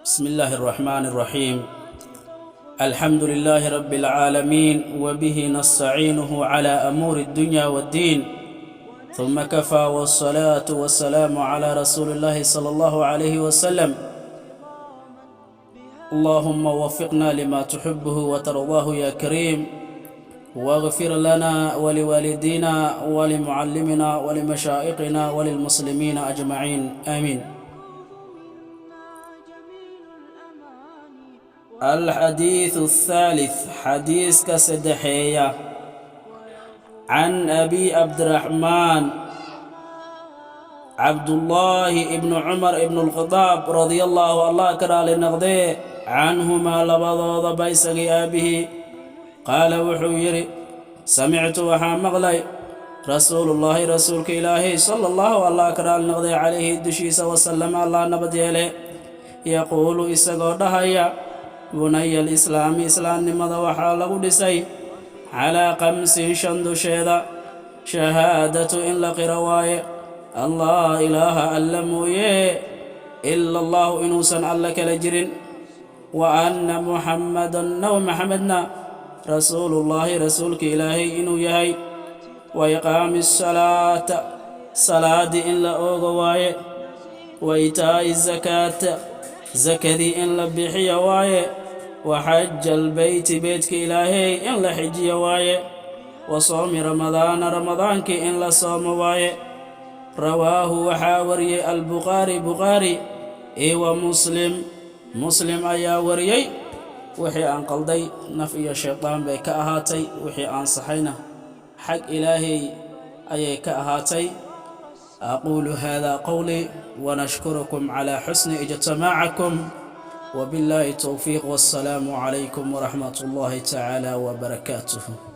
بسم الله الرحمن الرحيم. الحمد لله رب العالمين، وبه نستعينه على أمور الدنيا والدين، ثم كفى، والصلاة والسلام على رسول الله صلى الله عليه وسلم. اللهم وفقنا لما تحبه وترضاه يا كريم، واغفر لنا ولوالدينا ولمعلمنا ولمشائقنا وللمسلمين أجمعين، آمين. الحديث الثالث، xadiiska saddexeeya. عن أبي عبد الرحمن عبد الله بن عمر بن الخطاب رضي الله، Allah ka raali noqdee، عنهما، labadoodaba, isagii aabihii، qaala, wuxuu yidhi: سمعت, waxaa maqlay رسول الله, rasuulka Ilaahay، صلى الله, Allah ka raali noqdee، عليه, dushiisa، وسلم, Allah nabad yeele، يقول, isagoo dhahaya: بني الإسلام, islaamnimada waxaa lagu dhisay، على خمس, shan dusheeda. شهادة, in la qiro waaye، أن لا إله, Alla mooyee، إلا الله, inuusan Alla kala jirin، وأن محمدا, Nabi Maxamedna، رسول الله, rasuulka Ilaahay inuu yahay، وإقام الصلاة, salaadii in la oogo waaye، وإيتاء الزكاة, sakadii in la bixiyo waaye، وحج البيت, beydka Ilaahay in la xijiyo waaye، وصوم رمضان, ramadaankii in la soomo waaye. رواه, waxaa wariyey، البخاري, Bukhaari iyo ومسلم, Muslim ayaa wariyey. Wixii aan qalday naf iyo shaydaan bay ka ahaatay, wixii aan saxayna xag Ilaahay ayay ka ahaatay. أقول هذا قولي ونشكركم على حسن اجتماعكم، وبالله التوفيق، والسلام عليكم ورحمة الله تعالى وبركاته.